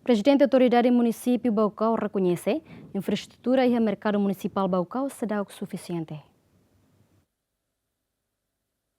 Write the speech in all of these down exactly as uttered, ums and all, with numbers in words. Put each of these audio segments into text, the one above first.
Prezidente Autoridade Munisípiu Baucau rekoñese infraestrutura iha Merkadu Munisipál Baucau seidauk sufisiente.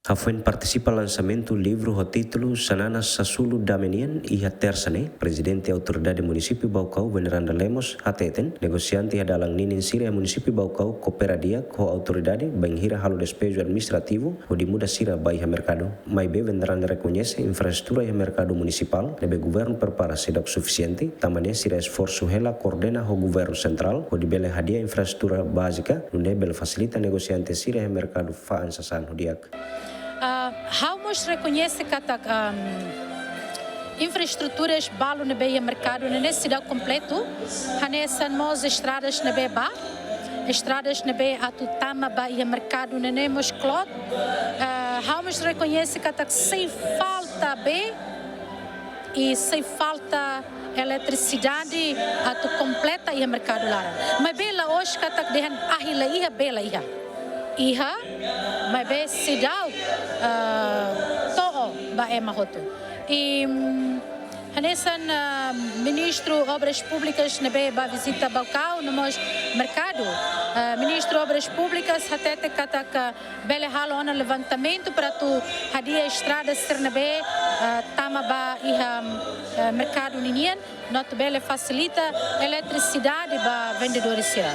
Hafoin partisipa lansamentu livru ho títulu Xanana Sasulu Dame nian iha Tersa ne'e, Prezidente Autoridade Munisípiu Baucau, Veneranda Lemos, hateten, negosiante iha dalan ninin sira iha Munisípiu Baucau koopera di'ak ho autoridade bainhira halo despeju administrativu hodi muda sira ba iha merkadu. Maibé Veneranda rekoñese infraestrutura iha merkadu munisipál ne'ebé governu prepara seidauk sufisiente, tanba ne'e sira esforsu hela koordena ho governu sentrál hodi bele hadi'a infraestrutura bázika, nune'e bele fasilita negosiante sira iha merkadu fa'an sasán ho di'ak. Ah, ha'u mós rekoñese katak, ahm, infraestruturas balu ne'ebé iha merkadu ne'e seidauk kompletu, hanesan mós estradas ne'ebé ba, estradas ne'ebé atu tama ba iha merkadu ne'e mós kloot. Ah, ha'u mós rekoñese katak sei falta bee i sei falta eletrisidade atu kompleta iha merkadu laran. Maibé la'ós katak dehan ahi la iha, bee la iha. Iha, maibé seidauk, ah, to'o ba ema hotu. I, mm, hanesan, ah, Ministru Obras Públikas ne'ebé ba vizita Baucau no mós merkadu. Ah, Ministru Obras Públikas hatete katak bele halo ona levantamentu para atu hadi'a estrada sira ne'ebé, ah, tama ba iha, ah, merkadu ninian, no atu bele fasilita eletrisidade ba vendedores sira.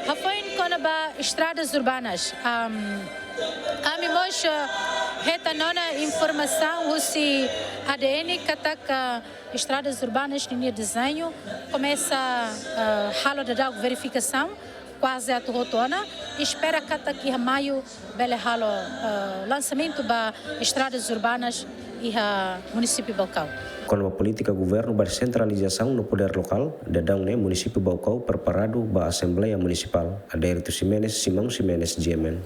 Hafoin kona-ba estradas urbanas, am, ami mós, ah, hetan ona informasaun husi A D N katak estradas urbanas ninia dezeñu komesa, ah, halo daudaun verifikasaun kuaze atu hotu ona, i espera katak iha maiu bele halo, eh, lansamentu ba estradas urbanas iha Munisípiu Baucau. Kona-ba polítika governu ba desentralizasaun no podér lokál, daudaun ne'e Munisípiu Baucau preparadu ba Asembleia Munisipál. Adérito Ximenes, Simão Ximenes, G M N.